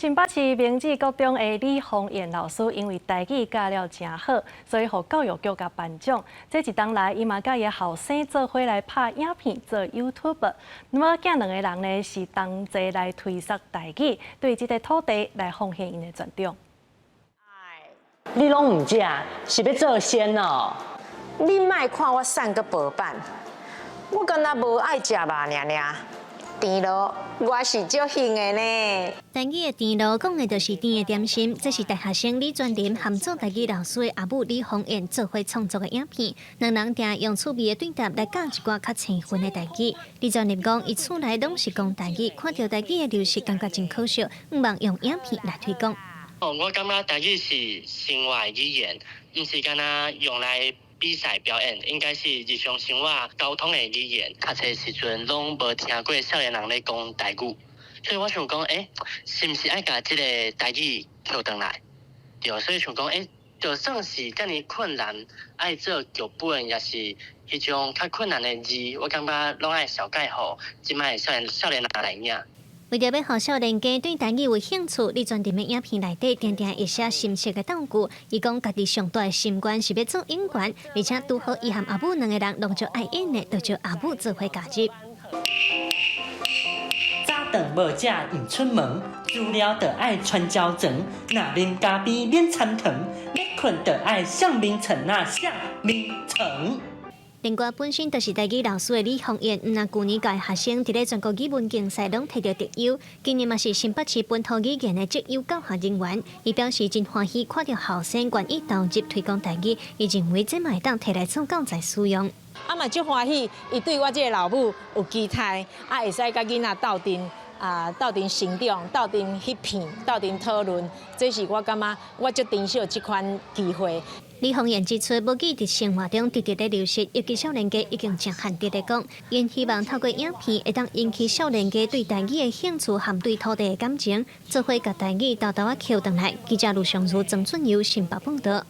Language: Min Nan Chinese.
新北市明志國中的李宏燕老師，因為台語教了誠好，所以予教育局共頒獎。這一冬來，伊嘛佮伊的後生做伙來拍影片做 YouTube。那麼囝兩個人呢，是同齊來推捒台語，對這個土地來奉獻𪜶的專長。你攏毋食，是欲做仙哦？你莫看我瘦閣薄板，我敢若無愛食肉爾爾。甜螺我是足興的呢。台語的甜螺講的就是甜的點心，這是大學生李專林和做台語老師的阿母李紅燕做伙創作的影片。兩人定用趣味的對答來教一寡較生分的台語。李專林講，伊厝內攏是講台語，看著台語的流失，感覺真可惜，向望用影片來推廣。哦，我感覺台語是生活的語言，毋是干焦用來比賽表演，應該是日常生活溝通的語言。較濟時陣攏無聽過少年人咧講台語，所以我想講，是毋是愛共這個台語抾轉來？對，所以想講，就算是遮爾困難，愛做劇本，抑是彼種較困難的字，我感覺攏愛紹介予這擺的少年人來影。為著欲予少年家對台語有興趣，李專林的影片內底定定會寫深色的道具。伊講家己上大的心願是欲做演員，而且拄好伊和阿母兩個人攏足愛演的，就招阿母做伙加入。早頓無食毋出門，煮了就愛傳膠層。若啉咖啡免摻糖，欲睏就愛上眠床啊，上眠床。另外，本身就是台語老師的李紅燕，毋但舊年教學生佇咧全國語文競賽攏摕著特優，今年嘛是新北市本土語言的績優教學人員。伊表示真歡喜，看著後生願意投入推廣台語，伊認為這嘛會當摕來做教材使用。啊嘛足歡喜，伊對我這个老母有期待，啊會使佮囡仔鬥陣啊，鬥陣成長，鬥陣翕片，鬥陣討論，這是我感覺我足珍惜這款機會。李紅燕指出，母語佇生活中直直咧流失，尤其少年家已經誠罕佇咧講。𪜶希望透過影片，會當引起少年家對台語的興趣和對土地的感情，做伙共台語沓沓仔抾轉來。記者盧尚如、曾俊佑新北報導。